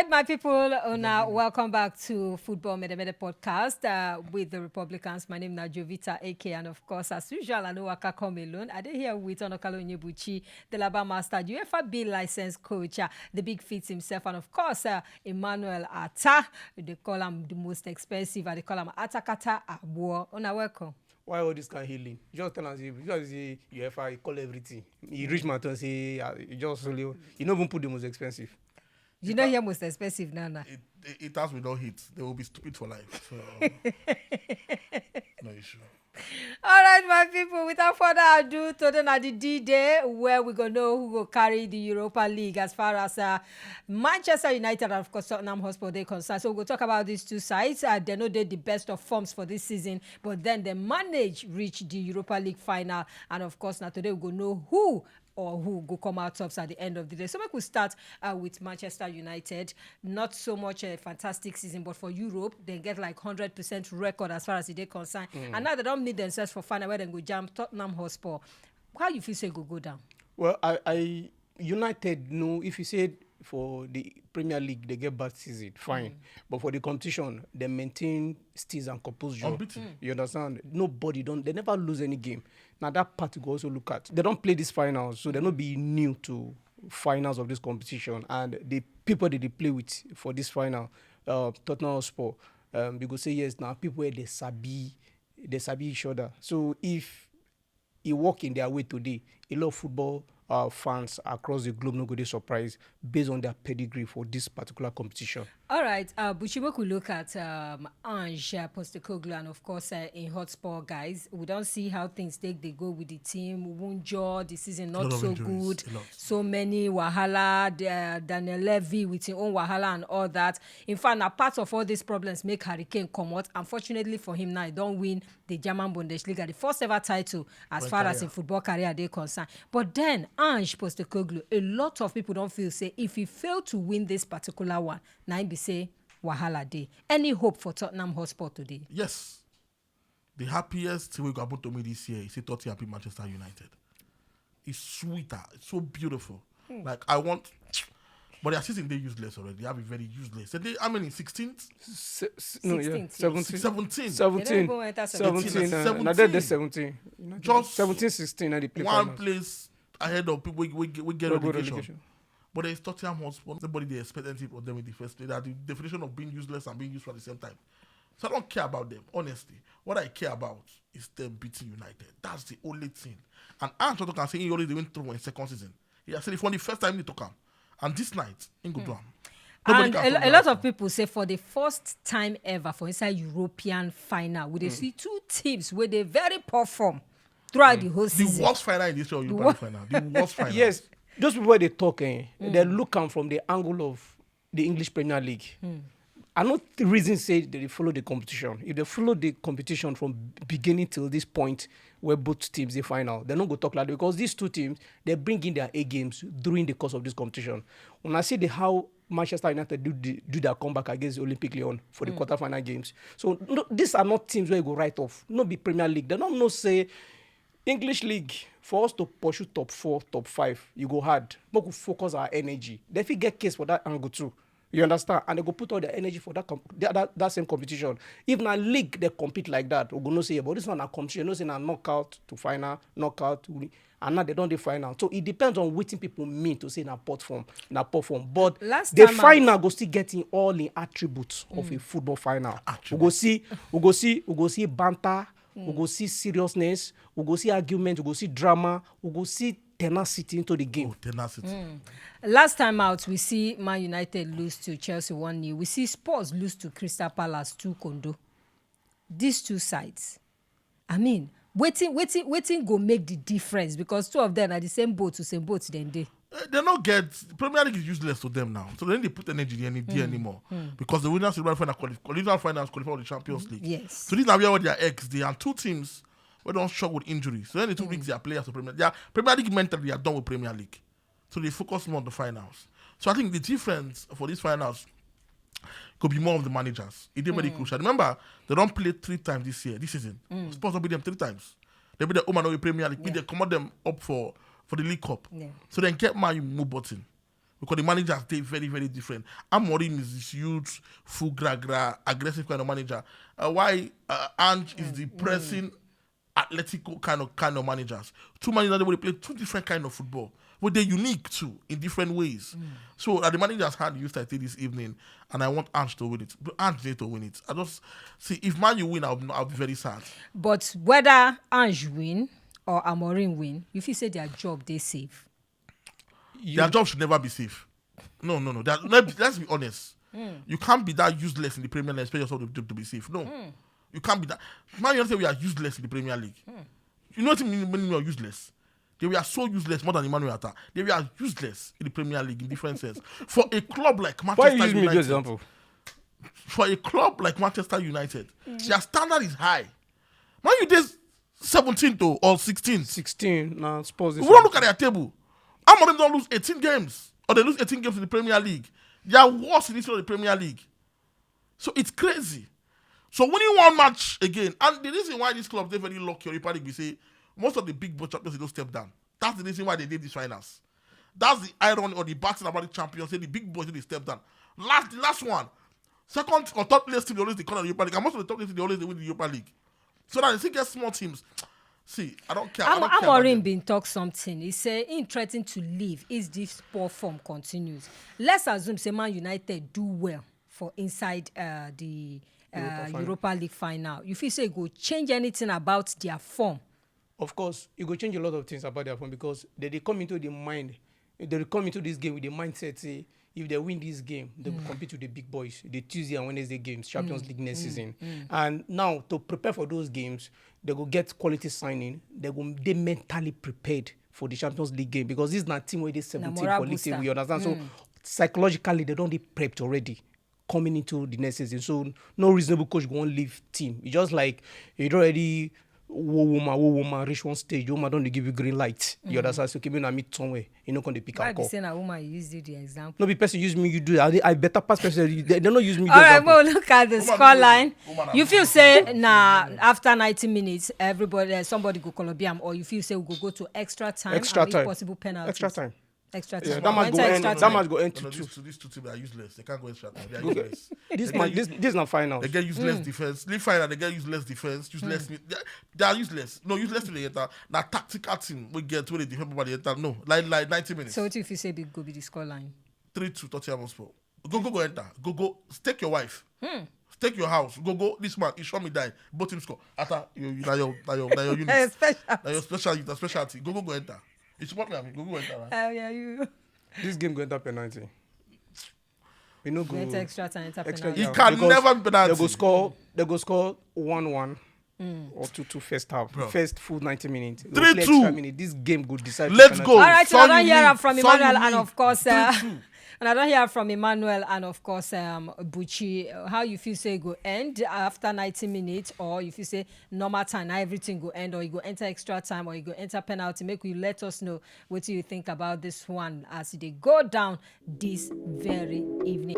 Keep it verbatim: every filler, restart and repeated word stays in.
My people, una, welcome back to Football Mede Mede podcast, uh, with the Republicans. My name is Jovita A K, and of course, as usual, I know I can come alone. I dey here with Onokalo Onyebuchi, the Laba Master, UEFA B license coach, uh, the big feet himself, and of course, uh, Emmanuel Atta. They call him the most expensive, and they call him Atakata Abuo. Una welcome. Why all this kind of healing? Just tell us, you just say UEFA, you call everything. You reach my turn, say, uh, you just only, you no even put the most expensive. You know, here most expensive, Nana. It, it, it has we don't hit. They will be stupid for life. So, no issue. All right, my people, without further ado, today na the D-Day where we go know who go carry the Europa League as far as, uh, Manchester United and, of course, Tottenham Hotspur dey concerned. So we go talk about these two sides. Uh, they no dey the best of forms for this season, but then they manage reach the Europa League final. And of course, now today we go know who or who go come out tops at the end of the day. So make we start, uh, with Manchester United. Not so much a fantastic season, but for Europe, they get like hundred percent record as far as e dey concerned. And now they don't meet themselves for final where they go jam Tottenham Hotspur. How you feel say e go go down? Well, I, I United know if you say for the Premier League they get bad season, fine. But for the competition, they maintain steeze and composure. Unbeaten. You understand? Nobody don't. They never lose any game. Now that part you go also look at. They don't play these finals, so they not be new to finals of this competition. And the people that they play with for this final, uh, Tottenham Hotspur, um, you go say yes. Now people where they sabi, they sabi each other. So if it work in their way today, a lot of football, uh, fans across the globe no go dey surprised based on their pedigree for this particular competition. All right, uh, Buchi, make we look at, um, Ange Postecoglou and, of course, uh, in Hotspur guys. We don't see how things take they go with the team. Wunjo, the season not so good. So many wahala. Uh, Daniel Levy with his own wahala and all that. In fact, now part of all these problems make Harry Kane come out. Unfortunately for him, now he don't win the German Bundesliga, the first ever title as far as in football career they concern. But then Ange Postecoglou, a lot of people don't feel say if he fail to win this particular one, now he be say wahala day. Any hope for Tottenham Hotspur today? Yes. The happiest thing we go happen to me this year is a Tottenham beat Manchester United. It's sweeter. It's so beautiful. Like, I want, but their season they useless already. They have a very useless. They, how many? Sixteenth? Se- s- no, yeah. Sixteenth, yeah. Seventeen. Seventeen. They don't even enter seventeen. Seventeen, uh, now they're the seventeen. Just seventeen, sixteen, and they play one finals. Place ahead of people we, we, we get relegation. But there is Tottenham Hotspur. Nobody they expect anything from them in the first place. That the definition of being useless and being useful at the same time. So I don't care about them, honestly. What I care about is them beating United. That's the only thing. And Ancelotti can say he already went through in second season. He has said it from the first time he took him. And this night, he go do am. Nobody can stop me. And a, a lot of people say for the first time ever for inside European final, we dey see two teams where they very poor form throughout the whole season. The worst final in the history of European final. The worst final. Yes, those people where they talk, eh, they look am from the angle of the English Premier League. I know the reason say they follow the competition. If they follow the competition from beginning till this point where both teams they final, they no go talk like that because these two teams they bring in their A games during the course of this competition. When I see the how Manchester United do the, do their comeback against Olympique Lyon for the quarterfinal games, so no, these are not teams where you go write off. No be Premier League. They don't know say English league, for us to pursue top four, top five, you go hard. Make we focus our energy. They fit get case for that angle too. You understand? And they go put all their energy for that comp- that, that, that same competition. If na league they compete like that, we go no say, but this one na competition. You know say na knockout to final, knockout to win. And now they don't the final. So it depends on wetin people mean to say na pot form, na pot form. But the final go still get in all the attributes of a football final. We go see, we go see, we go see banter. We go see seriousness. We go see argument. We go see drama. We go see tenacity into the game. Oh, tenacity. Last time out, we see Man United lose to Chelsea one nil. We see Spurs lose to Crystal Palace two kondo. These two sides, I mean, waiting, waiting, waiting go make the difference because two of them are the same boat to same boat. Then they Eh, they no get Premier League is useless to them now. So then they put energy any day anymore because the winners of the final qualify, original finals qualify for the Champions League. Yes. So these are where all their eggs they and two teams where don't struggle with injuries. So then they two weeks their players to Premier. Their Premier League mentally they are done with Premier League. So they focus more on the finals. So I think the difference for these finals could be more of the managers. It is very crucial. Remember, they don't play three times this year, this season. Spurs don't beat them three times. They beat the home and away Premier League. Beat they come out them up for, for the League Cup. So then get Man U move button. Because the managers dey very, very different. Amorim is this youthful, gra gra, aggressive kind of manager. Uh, why uh, Ange is the pressing, athletic kind of kind of managers. Two managers wey dey play two different kind of football, but they're unique too in different ways. So at the manager's hand, you start this evening, and I want Ange to win it. But Ange need to win it. I just see if Man U win, I'll, I'll be very sad. But whether Ange win or Amorim win, you feel say their job dey safe. Their job should never be safe. No, no, no. That, let, let's be honest. You can't be that useless in the Premier League, expect yourself to, to, to be safe. No. You can't be that. Man, you say we are useless in the Premier League. You know what I mean? When you are useless, they were so useless more than Emmanuel Atta. They were useless in the Premier League in different sense. For a club like Why Manchester you use me as United, example? For a club like Manchester United, their standard is high. Man U dey seventeenth or sixteenth. Sixteen now. Spurs. We don't look at their table. Amorim don lose eighteen games, or they lose eighteen games in the Premier League. They are worse in the history of the Premier League. So it's crazy. So winning one match again, and the reason why this club dey very lucky Europa League, we say most of the big boy champions they don't step down. That's the reason why they did these finals. That's the irony or the bad thing about the champions. Say the big boys they step down. Last, the last one, second or third place team they always dey corner the Europa League, and most of the top place team they always dey win the Europa League. So now they still get small teams. See, I don't care. I Am- don't care about Amorim them. Been talk something. He say he threatened to leave if this poor form continues. Let's assume say Man United do well for inside uh, the uh, Europa, League final. You feel say it go change anything about their form? Of course, it go change a lot of things about their form because they, they come into the mind, they come into this game with the mindset say if they win this game, they will compete with the big boys, the Tuesday and Wednesday games, Champions League next season. And now to prepare for those games, they go get quality signing. They go they mentally prepared for the Champions League game because this is not team where they seventeen morale quality. Booster. We understand. So psychologically, they don't be prepped already coming into the next season. So no reasonable coach go wan leave team. It's just like you don't already wo woman, wo woman reach one stage, the woman don't give you green light. You understand? So keep in a meet somewhere. You know, can they pick Why and be call. Say na woman you use the example. No be person use me, you do. I, I better pass person. They, they don't use me. All do right, example. We'll look at the Woman score no line. use- woman You no feel use- say na after ninety minutes, everybody uh, somebody go Colombia or you feel say we go go to extra time Extra and time. Possible penalties. Extra time. Extra time. Yeah, that match go Enter end. extra That time. Match go end No, to no, two. These two, these two teams are useless. They can't go extra time. They are Go get- useless. This man, this this na final. They get useless defense. Leave final, they get useless defense, useless. mid- They, they are useless. No, useless to the enter. Now tactical team we get where they defend by the enter. No, like like ninety minutes. So what if you say big go be the score line? Three two Tottenham Hotspur. Go go go enter. Go go. Take your wife. Take your house. Go go. This man, he show me die. Both team score. After you, you, na your, na your, na your unit. Special. Na your special, na specialty. Go go go enter. You support me, I mean. Go go enter. Right? Oh yeah, you. This game go enter penalty. We no go Enter extra time. Enter extra penalty. It yeah, can because never be penalty. They go score. They go score one one or two two first half. Bro. First full ninety minutes. They go Three play two. Extra minute. This game go decide. Let's the go. penalty. All right, Son I don't you hear win. From Son Emmanuel you and win. Of course, uh, Three two. And I don't hear from Emmanuel and of course um, Buchi. Uh, How you feel say go end after ninety minutes, or you feel say normal time, now everything go end, or you go enter extra time, or you go enter penalty? Make you let us know what you think about this one as they go down this very evening.